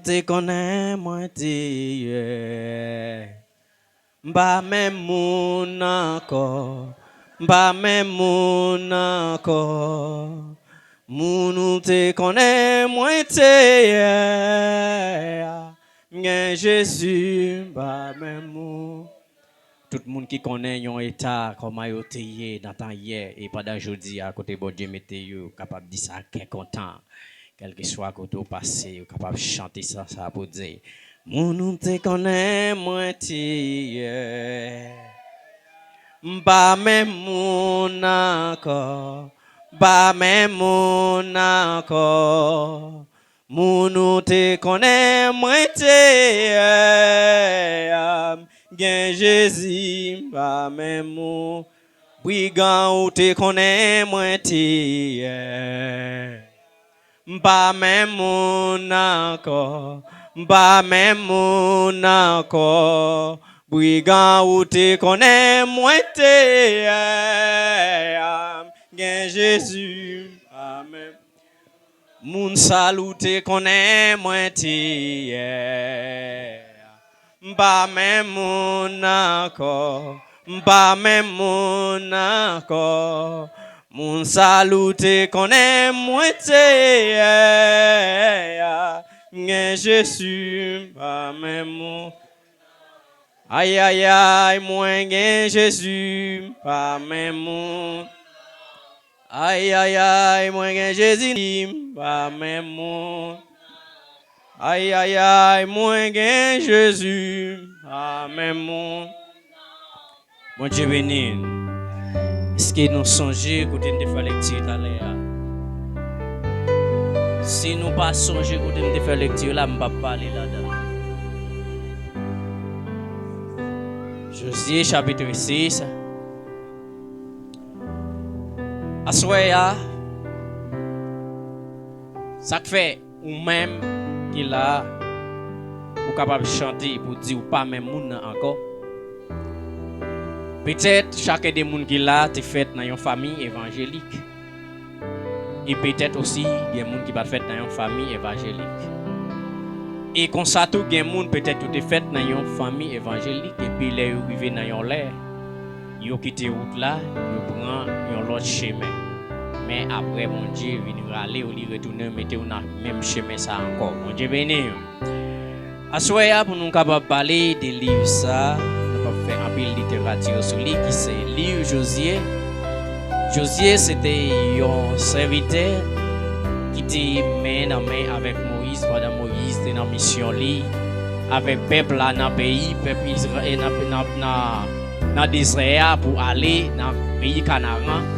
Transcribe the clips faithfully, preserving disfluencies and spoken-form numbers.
te konnen mwen te ye. M pa menm moun ankò. M pa menm moun ankò. Moun ou te konnen mwen te ye. M gen Jezi, m pa menm moun. Tout moun ki konnen yon eta, kòman yo te ye nan tan yè, e pandan jodi a, kote Bondye mete yo, kapab di sa kè kontan. Kèlkeswa kote w pase, ou kapab chante sa, sa pou di, moun ou te konnen mwen te ye. M pa menm moun ankò, m pa menm moun ankò. Moun ou te konnen mwen te ye, m gen Jezi, m pa menm moun. Brigan ou te konnen mwen te ye. M pa menm moun ankò, m pa menm moun ankò. Brigan ou te konnen mwen te ye, m gen Jezi, m pa menm. Moun sal ou te konnen mwen te ye. M pa menm moun ankò, m pa menm moun ankò. Moun sal ou te konnen mwen te ye. M gen Jezi, m pa menm moun. Ay, ay, ay, mwen gen Jezi, m pa menm moun. Ay, ay, ay, mwen gen Jezi, m pa menm moun. Ay, ay, ay, mwen gen Jezi, m pa menm moun. Bondye beni n. Èske nou sonje kote n te fè lekti talè a? Si nou pa sonje kote n te fè lekti la, m p ap pale ladan l. Jozye chapit sis. Aswè a, sa k fè ou menm ki la, ou kapab chante pou di ou pa menm moun nan ankò? Petèt, chaken de moun ki la te fèt nan yon fanmi evanjelik. E petèt osi, gen moun ki pa t fèt nan yon fanmi evanjelik. E konsa tou, gen moun petèt yo te fèt nan yon fanmi evanjelik, epi lè yo rive nan yon lè, yo kite wout la, yo pran yon lòt chemen. Men apre Bondye vin rale w, li retounen mete w nan menm chemen sa ankò. Bondye beni w. Aswè a, pou nou kapab pale de liv sa, nou p ap fè anpil literati sou li, ki se liv Jozye. Jozye se te yon sèvitè ki te men nan men avèk Moyiz pandan Moyiz te nan misyon li avèk pèp la nan peyi, pèp Izra-, e nan, nan, nan, nan dezè a pou ale nan peyi Kanaran.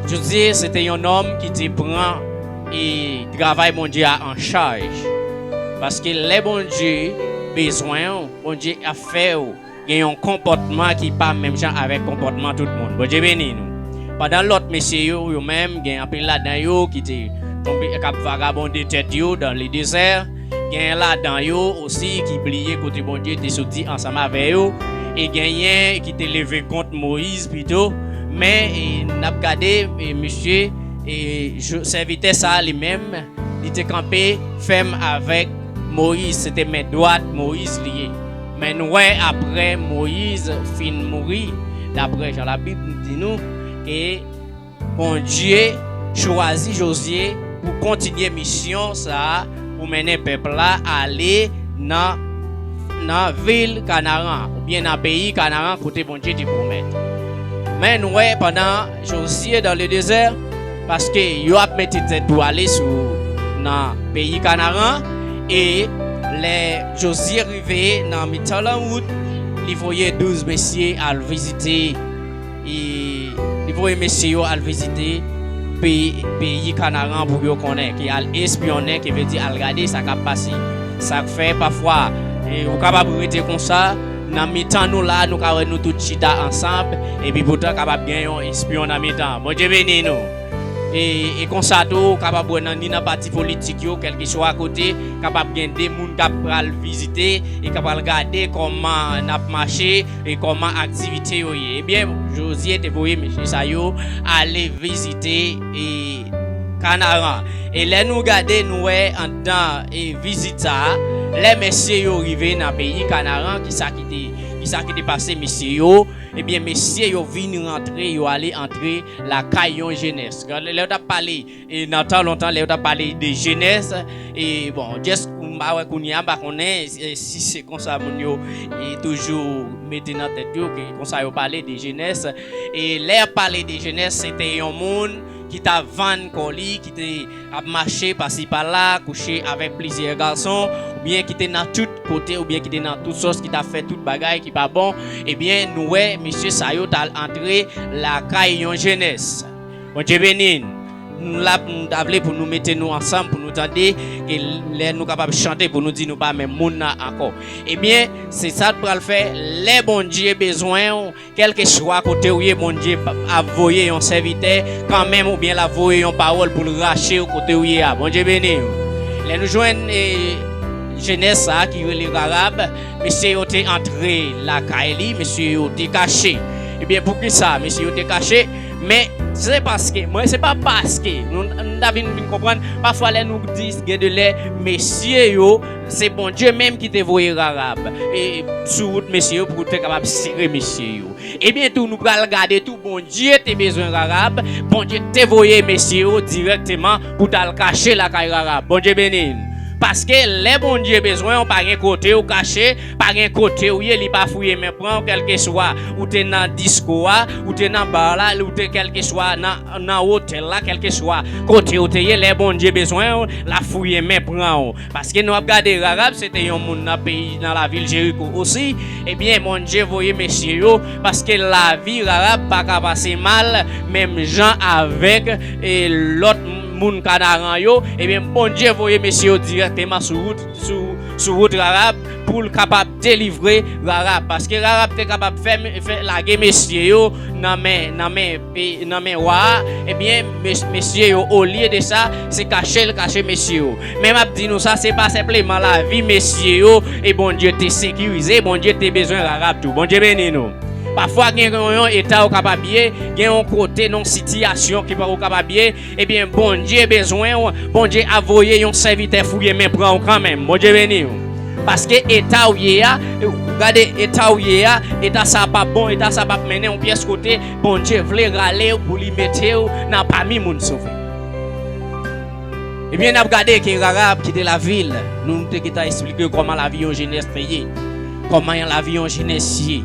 Jozye se te yon nonm ki te pran e travay Bondye a an chaj. Paske lè Bondye bezwen w, Bondye ap fè w gen yon konpòtman ki pa menm jan avèk konpòtman tout moun. Bondye beni nou. Pandan lòt mesye yo, yo menm, gen anpil ladan yo ki te tonbe, k ap vagabonde tèt yo dans le désert. Gen ladan yo osi ki bliye kote Bondye te soti ansanm avè yo. E genyen ki te leve kont Moyiz pito. Men, e, n ap gade, e, misye, e, jo-, sèvitè sa a li menm, li te kanpe fèm avèk Moyiz, se te men dwat Moyiz li ye. Men nou wè, apre Moyiz fin mouri, daprè jan Labib di nou, e Bondye chwazi Jozye pou kontinye misyon sa a, pou mennen pèp la ale nan, nan vil Kanaran, oubyen nan peyi Kanaran, kote Bondye te pwomèt. Men nou wè, pandan Jozye dans le désert, paske yo ap mete tèt pou ale sou, nan peyi Kanaran, e lè Jozye rive nan mitan lanwout, li voye douz mesye al vizite, e li voye mesye yo al vizite peyi, peyi Kanaran pou yo konnen, ki al espyonnen, ki vle di al gade sa k ap pase, sa k fè pafwa, e ou kapab rete konsa, nan mitan nou la, nou ka wè nou tout chita ansanm, epi poutan kapab gen yon espyon nan mitan. Bondye beni nou. E, e konsa tou, ou kapab wè nan, ni nan pati politik yo, kèlkeswa kote, kapab gen de moun k ap pral vizite, e k ap pral gade kòman n ap mache, e kòman aktivite yo ye. Ebyen, Jozye te voye mesye sa yo ale vizite, e, Kanaran. E lè nou gade, nou wè anndan, e, vizit sa a, Lè mesye yo rive nan peyi Kanaran, kisa ki te, kisa ki te pase mesye yo? Ebyen, mesye yo vin rantre, yo ale antre lakay yon jenès. Lè yo t ap pale, e nan tan lontan, lè yo t ap pale de jenès, e bon, just m pa wè kounye a, m pa konnen, e si se konsa moun yo, e toujou mete nan tèt yo, ke konsa yo pale de jenès. E lè y ap pale de jenès, se te yon moun ki t ap vann kò li, ki te ap mache pasi pala, kouche avèk plizyè gason, oubyen ki te nan tout kote, oubyen ki te nan tout sòs, ki t ap fè tout bagay ki pa bon, ebyen, nou wè mesye sa yo t al antre lakay yon jenès. Bondye beni n. Nou la, m ta vle pou nou mete nou ansanm, pou nou tande, ke lè nou kapab chante, pou nou di nou pa menm moun nan ankò. Ebyen, se sa t pral fè, lè Bondye bezwen w, kèlkeswa kote w ye, Bondye p-, ap voye yon sèvitè kanmenm, oubyen l ap voye yon pawòl pou l rache w kote w ye a. Bondye beni w. Lè nou jwenn, e, jenès sa a ki rele Rarab, mesye yo te antre lakay li, mesye yo te kache. Ebyen, poukisa mesye yo te kache? Men, se paske, mwen, se pa paske, nou, nou ta vin, vin konprann, pafwa lè nou di, gen de lè, mesye yo, se Bondye menm ki te voye Rarab, e, sou wout mesye yo pou te kapab sere mesye yo. Ebyen tou, nou pral gade tou, Bondye te bezwen Rarab, Bondye te voye mesye yo dirèkteman pou t al kache lakay Rarab. Bondye beni n. Paske lè Bondye bezwen w, pa gen kote w kache, pa gen kote w ye, li pa fouye men pran w, kèlkeswa ou te nan disko a, ou te nan ba la, ou te kèlkeswa nan, nan otèl la, kèlkeswa kote w te ye, lè Bondye bezwen w, l ap fouye men pran w. Paske nou ap gade Rarab, se te yon moun nan peyi, nan lavil Jeriko osi. Ebyen, Bondye voye mesye yo, paske lavi Rarab pa ka pase mal, menm jan avèk, e, lòt moun Kanaran yo. Ebyen, Bondye voye mesye yo dirèkteman sou wout, sou, sou wout Rarab, pou l kapab delivre Rarab. Paske Rarab te kapab fè, fè lage mesye yo nan men, nan men e nan men wa a, ebyen, mes-, mesye yo, olye de sa, se kache l kache mesye yo. Men m ap di nou sa, se pa senpleman lavi mesye yo, e Bondye te sekirize, Bondye te bezwen Rarab tou. Bondye beni nou. Pafwa, gen yon, yon eta ou kapab ye, gen yon kote, yon sitiyasyon ki pa ou kapab ye, ebyen, Bondye bezwen w, Bondye ap voye yon sèvitè fouye men pran w kanmenm. Bondye beni w. Paske eta w ye a, gade eta w ye a, eta sa p ap bon, eta sa p ap mennen w pyès kote, Bondye vle rale w pou li mete w nan pami moun sove. Ebyen, n ap gade ke Rarab kite lavil, nou te gentan eksplike w kòman lavi yon jenès te ye, kòman yon lavi yon jenès ye.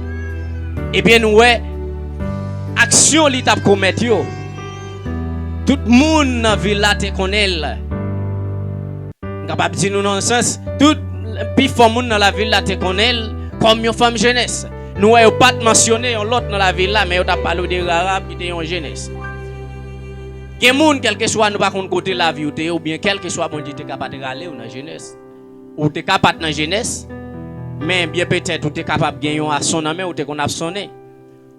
Ebyen, nou wè aksyon li t ap komèt yo. Tout moun nan vil la te konnen l. M kapab di nou nan yon sans, tout, pifò moun nan lavil la te konnen l kòm yon fanm jenès. Nou wè yo pa t mansyone yon lòt nan lavil la, men yo t ap pale w de Rarab ki te yon jenès. Gen moun, kèlkeswa nou pa konn kote lavi w te ye, oubyen kèlkeswa Bondye te ka pa t rale w nan jenès. Ou te ka pa t nan jenès, men byen petèt ou te kapab gen yon ason nan men w, ou te konn ap sonnen.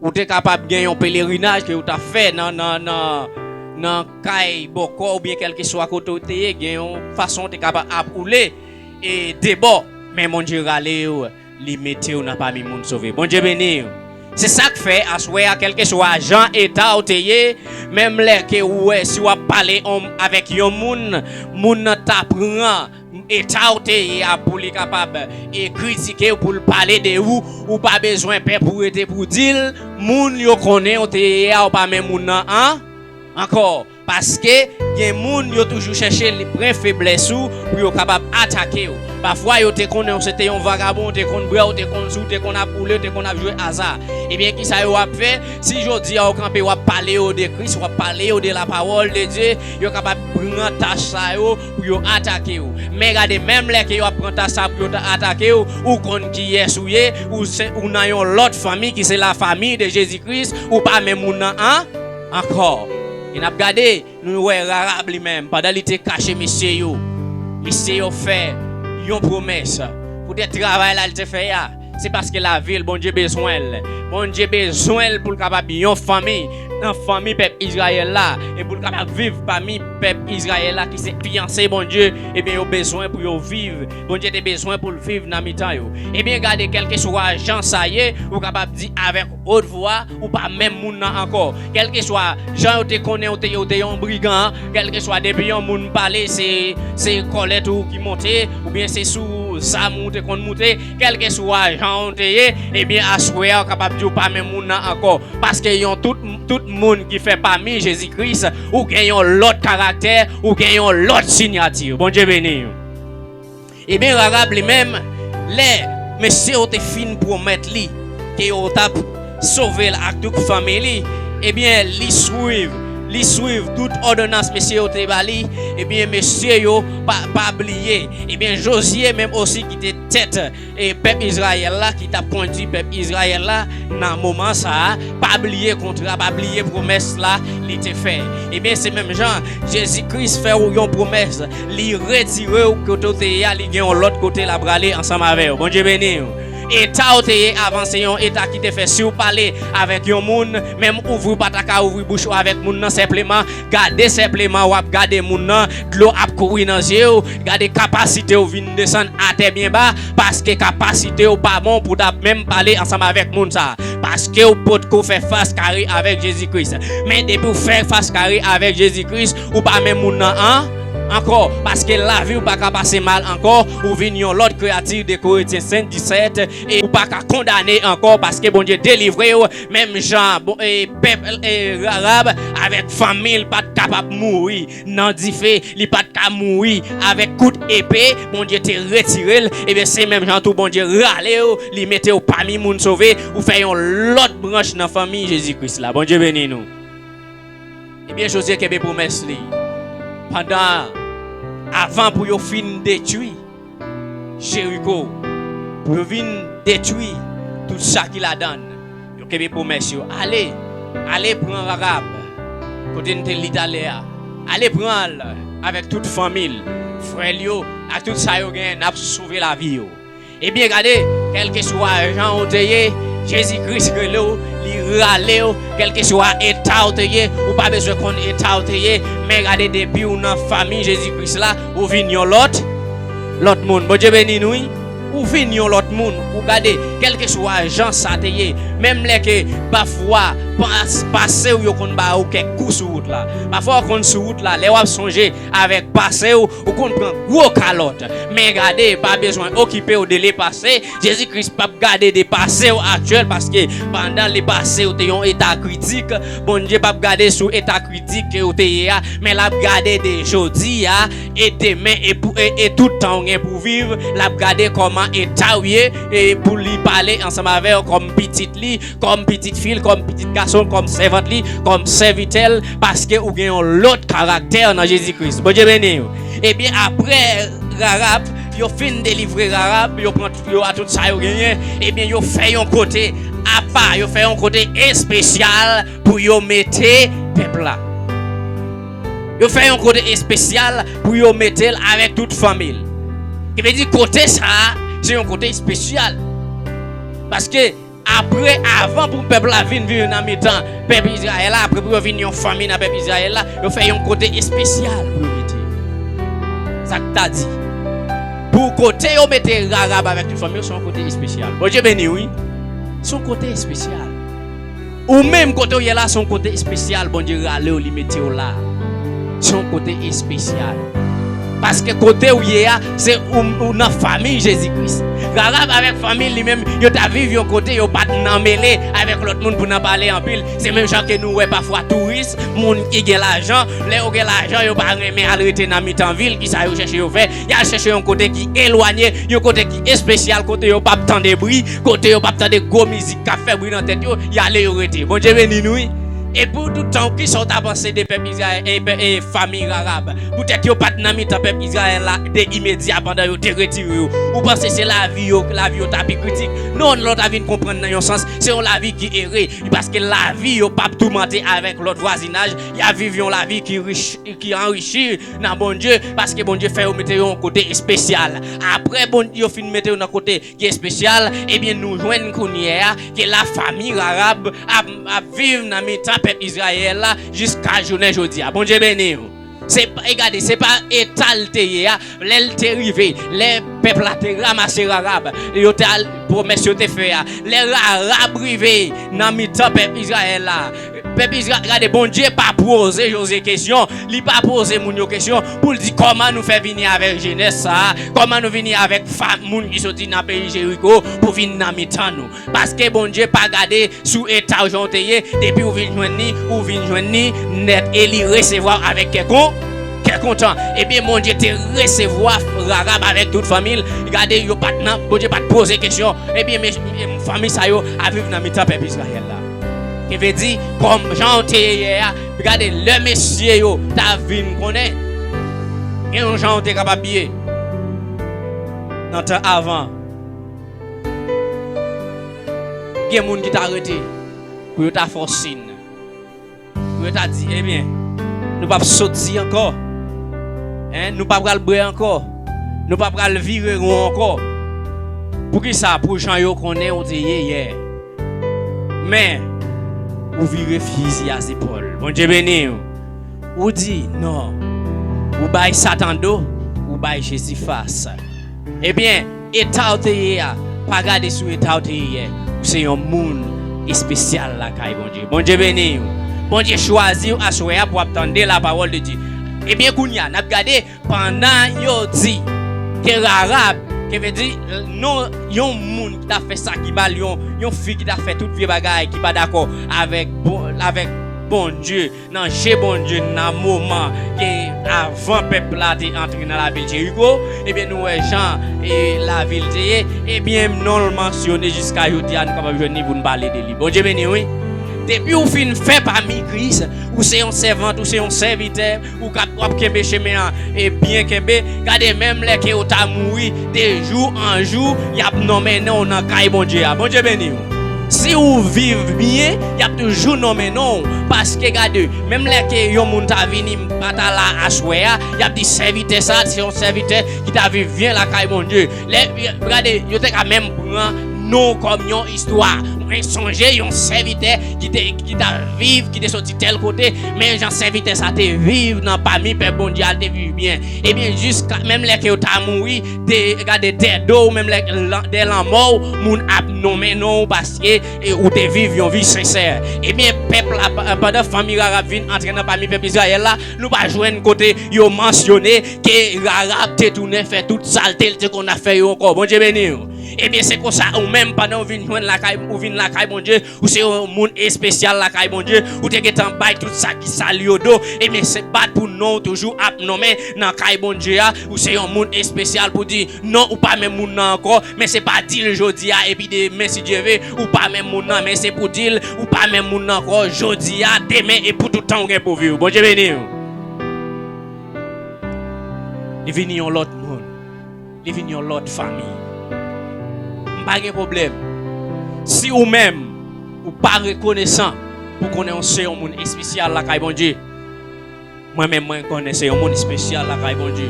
Ou te kapab gen yon pelerinaj ke ou t ap fè nan, nan, nan, nan kay bòkò oubyen kèlkeswa kote ou te ye, gen yon fason ou te kapab ap woule e debò, men Bondye rale w, li mete w nan pami moun sove. Bondye beni w. Se sa k fè, aswè a, kèlkeswa jan eta w te ye, menm lè ke ou wè si w ap pale on, avèk yon moun, moun nan ta pran eta w te ye a pou li kapab e kritike w, pou l pale de ou, ou pa bezwen pè pou rete pou di l, moun yo konnen w te ye a, ou pa menm moun nan an, ankò. Paske gen moun yo toujou chèche li pran feblès ou pou yo kapab atake w. Pafwa, yo te konnen w se te yon vagabon, w te konn bwè, w te konn sou, w te konn ap woule, w te konn ap jwe aza. Ebyen, kisa yo ap fè? Si jodi a w kanpe, w ap pale yo de Kris, w ap pale yo de la parole de Dieu, yo kapab pran tach sa yo pou yo atake w. Men gade, menm lè ke yo ap pran tach sa pou yo ta atake w, ou konn kiyès ou ye, ou se, ou nan yon lòt fanmi ki se la famille de Jésus-Christ, ou pa menm moun nan an, ankò. E n ap gade, nou wè Rarab li menm, pandan li te kache mesye yo, mesye yo fè yon pwomès. Poutèt travay la li te fè a, se paske lavil, Bondye bezwen l. Bondye bezwen l pou l kapab yon fanmi nan fanmi pèp Izrayèl la, e pou l kapab viv pami pèp Izrayèl la ki se fiyanse Bondye. Ebyen, yo bezwen pou yo viv. Bondye te bezwen pou l viv nan mitan yo. Ebyen, gade, kèlkeswa jan sa ye, ou kapab di avèk wot vwa, ou pa menm moun nan ankò. Kèlkeswa jan yo te konnen ou te, ou te yon brigan, kèlkeswa depi yon moun pale, se, se kòlèt ou ki monte, oubyen se sou, zam ou te konn moute, kèlkeswa jan ou te ye, ebyen, aswè a, ou kapab di ou pa menm moun nan ankò. Paske yon tout, tout moun ki fè pami Jezi Kris, ou gen yon lòt karaktè, ou gen yon lòt siyati. Bondye beni w. Ebyen, Rahab li menm, lè mesye yo te fin pwomèt li ke yo t ap sove l ak tout fanmi li, ebyen, li swiv, li swiv tout òdonans mesye yo te ba li, ebyen, mesye yo pa, pa bliye. Ebyen, Jozye menm osi ki te tèt e pèp Izrayèl la, ki t ap kondui pèp Izrayèl la nan moman sa a, pa bliye kontra, pa bliye pwomès la li te fè. Ebyen, se menm jan, Jezi Kris fè w yon pwomès, li retire w kote w te ye a, li gen yon lòt kote l ap prale ansanm avè w. Bondye beni w. Eta w te ye avan se yon eta ki te fè si w pale avèk yon moun, menm ouvri w pa ta ka ouvri bouch ou avèk moun nan senpleman, gade senpleman w ap gade moun nan, dlo ap kouri nan zye w, gade kapasite w vin desann atè byen ba, paske kapasite w pa bon pou w ta menm pale ansanm avèk moun sa. Paske w potko fè fas kare avèk Jezi Kris. Men depi w fè fas kare avèk Jezi Kris, ou pa menm moun nan an, ankò, paske lavi w pa ka pase mal ankò, ou vin yon lòt kreyati de Korentyen senk disèt, e ou pa ka kondane ankò, paske Bondye delivre w, menm jan bon, e, pèp e, Rahab avèk fanmi l pa t kapab mouri nan dife, li pa t ka mouri avèk kout epe, Bondye te retire l. Ebyen, se menm jan tou Bondye rale w, li mete w pami moun sove, ou fè yon lòt branch nan fanmi Jezi Kris la. Bondye beni nou. Ebyen, Jozye kenbe pwomès li. Pandan, avan pou yo fin detwi Jeriko, pou yo vin detwi tout sa ki ladan l, yo kenbe pwomès yo. Ale, ale pran Rahab, kote n te li talè a. Ale pran l avèk tout fanmi l, frè l yo, ak tout sa yo genyen, n ap sove lavi yo. Ebyen, gade, kèlkeswa jan ou te ye, Jezi Kris rele w, li rale w, kèlkeswa eta ou te ye, ou pa bezwen konn eta ou te ye, men gade, depi w nan fanmi Jezi Kris la, ou vin yon lòt, lòt moun. Bondye beni nou, wi. Ou vin yon lòt moun, ou gade, kèlkeswa jan sa te ye, menm lè ke pafwa pas, pase w yo konn ba ou kèk kou sou wout la. Pafwa w konn sou wout la, lè w ap sonje avèk pase w, ou konn pran gwo kalòt. Men gade, pa bezwen okipe w de lepase. Jezi Kris p ap gade de pase w aktyèl, paske pandan lepase w te yon eta kritik, Bondye p ap gade sou eta kritik ke w te ye a, men l ap gade de jodi a, e demen, e, pou, e, e tout tan w gen pou viv, l ap gade kòman eta w ye, e pou li pale ansanm avè w kòm pitit li, kòm pitit fi l, kòm pitit gason l, kòm sèvant li, kòm sèvitè l, paske ou gen yon lòt karaktè nan Jezi Kris. Bondye beni w. Ebyen, apre Rahab, yo fin delivre Rahab, yo pran yo a tout sa yo genyen, ebyen, yo fè yon kote apa, yo fè yon kote espesyal pou yo mete pèp la. Yo fè yon kote espesyal pou yo mete l avèk tout fanmi l. Ki vle di kote sa a, se yon kote espesyal. Paske apre, avan pou pèp la vin viv nan mitan pèp Izrayèl la, apre pou yo vin yon fanmi nan pèp Izrayèl la, yo fè yon kote espesyal pou yo mete yo. Sa k ta di, pou kote yo mete Rahab avèk tout fanmi yo, se yon kote espesyal. Bondye beni w, wi. Se yon kote espesyal. Ou menm kote w ye la, se yon kote espesyal. Bondye rale w, li mete w la. Se yon kote espesyal. Paske kote w ye a, se ou, ou nan fanmi Jezi Kris. Rahab avèk fanmi li menm, yo ta viv yon kote, yo pa t nan mele avèk lòt moun pou nan pale anpil. Se menm jan ke nou wè pafwa touris, moun ki gen lajan, lè yo gen lajan, yo pa renmen al rete nan mitan vil, kisa yo chèche yo fè? Y al chèche yon kote ki elwanye, yon kote ki espesyal, kote yo p ap tande bri, kote yo p ap tande gwo mizik k ap fè bri nan tèt yo, y ale yo rete. Bondye beni nou, wi. E pou tout tan, kisa w ta panse de pèp Izrayèl, e, pè- e fanmi Rahab? Poutèt yo pa t nan mitan pèp Izrayèl la de imedya pandan yo te retire yo. Ou panse se lavi yo, lavi yo ta pi kritik? Non, lè w ta vin konprann nan yon sans, se yon lavi ki ere. Paske lavi yo p ap toumante avèk lòt vwazinaj, y ap viv yon lavi ki rich, ki anrichi nan Bondye, paske Bondye fè yo mete yo yon kote espesyal. Apre bon, yo fin mete yo nan kote ki espesyal, ebyen, nou jwenn kounye a ke lafanmi Rahab ap, ap viv nan mitan pèp Izrayèl la jiska jounen jodi a. Bondye beni w. Se pa, e gade, se pa eta l te ye a, lè l te rive, lè Pèp la te ranmase Rarab, yo te al pwomès yo te fè a. Lè Rarab rive nan mitan pèp Izrayèl la, pèp Izrayèl, gade, Bondye pa poze Jozye kesyon, li pa poze moun yo kesyon pou l di kòman nou fè vini avèk jenès sa a, kòman nou vini avèk fanm, moun ki soti nan peyi Jeriko pou vin nan mitan nou. Paske Bondye pa gade sou eta w jan w te ye, depi w vin jwenn li, ou vin jwenn li nèt, e li resevwa w avèk kè kon, kè kontan. Ebyen, Bondye te resevwa Rarab avèk tout fanmi l. Gade, yo pa t nan, Bondye pa t poze kesyon. Ebyen, mes-, fanmi sa yo ap viv nan mitan pèp Izrayèl la. Ki vle di, kòm jan w te ye yè a, gade, lè mesye yo ta vin konnen, gen yon jan w te kapab ye nan tan avan. Gen moun ki ta rete pou yo ta fè w siy, pou yo ta di, ebyen, nou p ap soti ankò. Hein, nou pa pral bwè ankò. Nou pa pral vire won ankò. Poukisa? Pou jan yo konnen ou te ye yè. Men, ou vire fizi a zepòl. Bondye beni w. Ou di non. Ou bay Satan do, ou bay Jezi fas. Ebyen, eta w te ye a, pa gade sou eta w te ye yè. Ou se yon moun espesyal lakay Bondye. Bondye beni w. Bondye chwazi w aswè a pou w ap tande lapawòl de Dye. Ebyen, kounye a, n ap gade pandan yo di ke Rarab, ke vle di, non, yon moun ki ta fè sa ki mal, yon, yon fi ki ta fè tout vye bagay ki pa dakò avèk bon, avèk Bondye, nan je Bondye nan moman ke avan pèp la te antre nan lavil Jeriko, ebyen, nou wè jan, e, lavil te ye, ebyen, non l mansyone jiska jodi a, nou kapab jwenn li pou n pale de li. Bondye beni w, wi. Depi w fin fè pami Kris, ou se yon sèvant, ou se yon sèvitè, ou k ap, w ap kenbe chemen an, e byen kenbe. Gade, menm lè ke w ta mouri, de jou an jou, y ap nonmen non w nan kay Bondye a. Bondye beni w. Si w viv byen, y ap toujou nonmen non w. Paske gade, menm lè ke yon moun ta vini, m pa ta la aswè a, y ap di sèvitè sa, se yon sèvitè ki ta viv byen lakay Bondye. Lè, gade, yo te ka menm pran non w kòm yon istwa. Mwen sonje yon sèvitè ki te, ki ta viv, ki te soti tèl kote, men jan sèvitè sa te viv nan pami pèp Bondye a, l te viv byen. Ebyen, jiska menm lè ke yo ta mouri, de, gade, dè do w, menm lè, lan-, dè lanmò w, moun ap nonmen non w paske, e, ou te viv yon vi sensè. Ebyen, pèp la, pa-, pandan fanmi Rarab vin antre nan pami pèp Izrayèl la, nou pa jwenn kote yo mansyone ke Rarab te tounen fè tout salte l te konn ap fè yo ankò. Bondye beni w. Ebyen, se konsa, ou menm, pandan ou vin jwenn lakay, ou vin lakay Bondye, ou se yon moun espesyal lakay Bondye, ou te gentan bay tout sa ki sal yo do, ebyen, se bat pou non w toujou ap nonmen nan kay Bondye a, ou se yon moun espesyal pou di, non, ou pa menm moun nan ankò, men se pa di l jodi a, epi demen, si Dye ve, ou pa menm moun nan, men se pou di l, ou pa menm moun nan ankò, jodi a, demen, e pou tout tan ou gen pou viv. Bondye beni w. Li vini yon lòt moun. Li vin yon lòt fanmi. M pa gen pwoblèm. Si ou menm, ou pa rekonesan pou konnen ou se yon moun espesyal lakay Bondye, mwen menm, mwen konnen se yon moun espesyal lakay Bondye.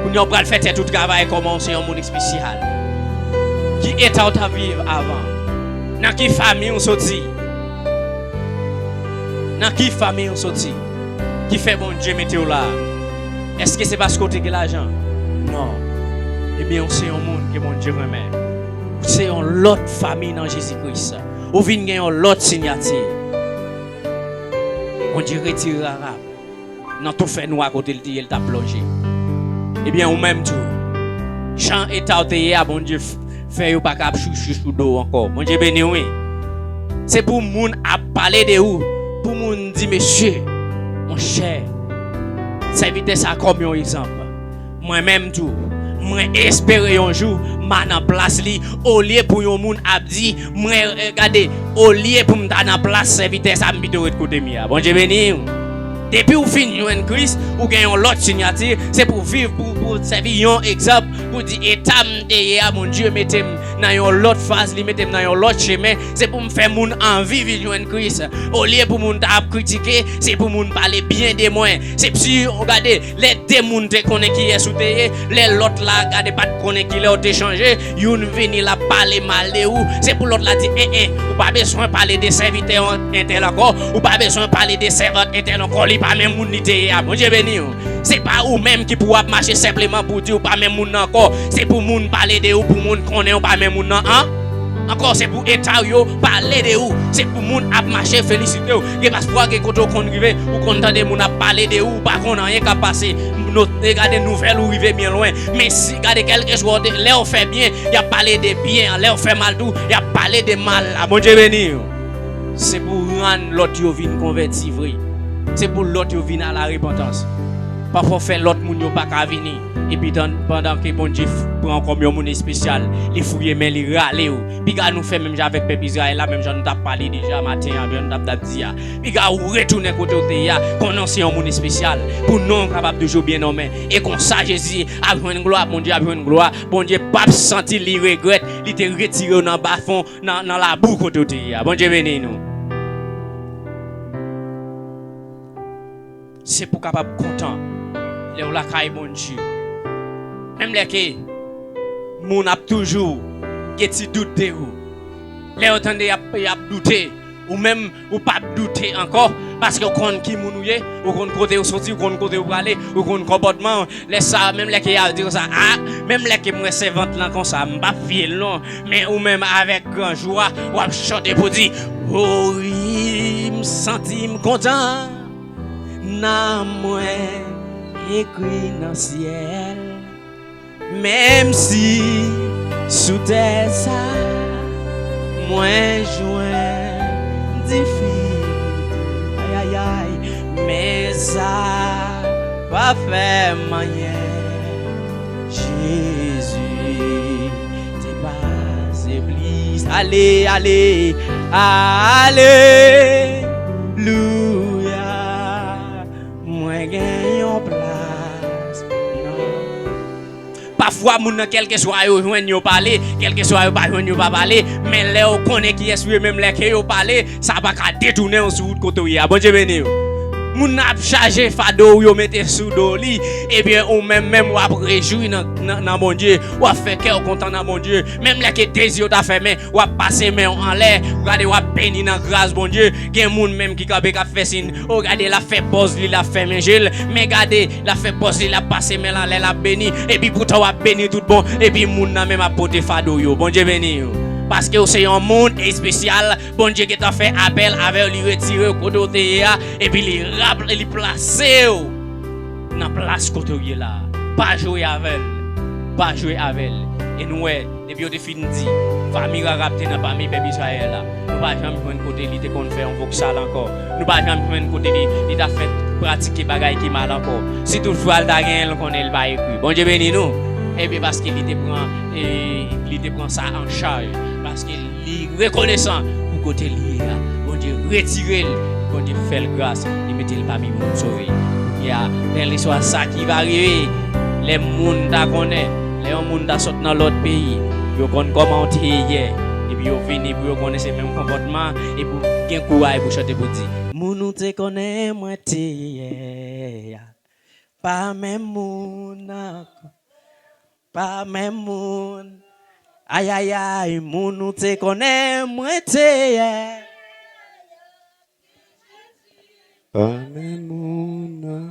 Kounye a, ou pral fè tèt ou travay kòman ou se yon moun espesyal. Ki eta ou t ap viv avan? Nan ki fanmi ou soti? Nan ki fanmi ou soti ki fè Bondye mete w la? Èske se paske w te gen lajan? Non. Ebyen, ou se yon moun ke Bondye renmen. Ou se yon lòt fanmi nan Jezi Kris. Ou vin gen yon lòt siyati. Bondye retire Rarab nan tou fè nwa kote l te ye, l t ap plonje. Ebyen, ou menm tou, jan eta w te ye a, Bondye f-, fè yo pa ka ap chouchou sou do w ankò. Bondye beni w, wi. Se pou moun ap pale de ou, pou moun di, mesye, monchè, sèvitè sa kòm yon egzanp. Mwen menm tou, mwen espere yon jou m a nan plas li, olye pou yon moun ap di, mwen, eh, gade, olye pou m ta nan plas sèvitè sa, m pito ret kote m ye a. Bondye beni w. Depi w fin jwenn Kris, ou gen yon lòt siyati, se pou viv, pou, pou sèvi yon egzanp, pou di, eta m te ye a, Bondye mete m nan yon lòt faz, li mete m nan yon lòt chemen, se pou m fè moun anvi vin jwenn Kris. Olye pou moun ta ap kritike, se pou moun pale byen de mwen. Se si, gade, lè de moun te konnen kiyès ou te ye, lè lòt la, gade, pa t konnen kilè w te chanje, youn vini l ap pale mal de ou, se pou lòt la di, en, en, ou pa bezwen pale de sèvitè entèl ankò, ou pa bezwen pale de sèvant entèl ankò, li Pa menm moun li te ye a. Bondye beni w. Se pa ou menm ki pou w ap mache senpleman pou w di w pa menm moun nan ankò. Se pou moun pale de ou, pou moun konnen w pa menm moun nan an. Ankò, se pou eta w yo pale de ou. Se pou moun ap mache felisite w. Gen pafwa, gen kote w konn rive, ou konn tande moun ap pale de ou, ou pa konn anyen k ap pase. Nou te gade nouvèl ou rive byen lwen. Men si, gade, kèlkeswa w te, lè w fè byen, y ap pale de byen an. Lè w fè mal tou, y ap pale de mal la. Bondye beni w. Se pou rann lòt yo vin konvèti vre. Se pou lòt yo vin a la repantans. Pafwa w fè lòt moun yo pa ka vini. Epi tan, pandan ke Bondye f- pran w kòm yon moun espesyal, li fouye men li rale w. Piga nou fè menm jan avèk pèp Izrayèl la, menm jan nou t ap pale deja maten an, jan nou t ap, t ap di a. Piga ou retounen kote w te ye a, konnen w se yon moun espesyal. Pou non w kapab toujou byen nonmen. E konsa Jezi ap jwenn glwa, Bondye ap jwenn glwa. Bondye p ap santi li regrèt, li te retire w nan bafon, nan, nan labou kote w te ye a. Bondye beni nou. Se pou w kapab kontan lè w lakay Bondye. Menm lè ke moun ap toujou gen ti dout de ou. Lè yo tande y ap, y ap doute, ou menm, ou p ap doute ankò, paske w konn ki moun ou ye, ou konn kote w soti, ou konn kote w prale, ou konn konpòtman w. Lè sa a, menm lè ke y ap di konsa, a, menm lè ke m wè sèvant lan konsa, m p ap fye l non. Men ou menm avèk gran jwa, w ap chante pou di, o wi, m santi m kontan. Nanm mwen ekri nan syèl. Menm si sou tè sa, mwen jwenn difikilte, ay, ay, ay, men sa pa fè m anyen. Jezi te pase plis. Ale, ale, alelouya. Mwen gen yon plas nan. Pafwa, moun nan, kèlkeswa yo jwenn, yo pale, kèlkeswa yo pa jwenn, yo pa pale, men lè yo konnen kiyès ou ye, menm lè ke yo pale, sa pa ka detounen w sou wout kote w ye a. Bondye beni w. Moun nan ap chaje fado w yo mete sou do li, ebyen, ou menm, menm w ap rejwi nan, nan, nan Bondye, w ap fè kè w kontan nan Bondye. Menm lè ke dezi yo ta fèmen, w ap pase men w anlè, w gade, w ap beni nan gras Bondye. Gen moun menm ki kanpe, k ap fè siy, o, gade, l ap fè pòz li, l ap fèmen je l, men gade, l ap fè pòz li, l ap pase men l anlè, l ap beni, epi poutan w ap beni tout bon, epi moun nan menm ap pote fado yo. Bondye beni w. Paske w se yon moun espesyal, Bondye gentan fè apèl avè w, li retire w kote w te ye a, epi li rap-, li plase w nan plas kote w ye la. Pa jwe avè l. Pa jwe avè l. E nou wè, depi yo te fin di, fami Rarab te nan pami pèp Izrayèl la, nou pa janm jwenn kote li te konn fè yon voksal ankò. Nou pa janm jwenn kote li, li ta fè pratike bagay ki mal ankò. Si toutfwa l ta genyen l, konnen l pa ekri. Bondye beni nou. Ebyen, paske li te pran, e, li te pran sa an chaj. Paske li rekonesan pou kote li ye a. Bondye retire l, Bondye fè l gras, li mete l pami moun sove. Kounye a, bèl istwa sa ki va rive. Lè moun ta konnen, lè yon moun ta sot nan lòt peyi, yo konn kòman w te ye yè, epi yo vini pou yo konnen se menm konpòtman, epi w gen kouraj pou chante pou di, moun ou te konnen mwen te ye a, pa menm moun ankò. Pa menm moun. Ay, ay, ay, moun ou te konnen mwen te ye. Pa menm moun nan.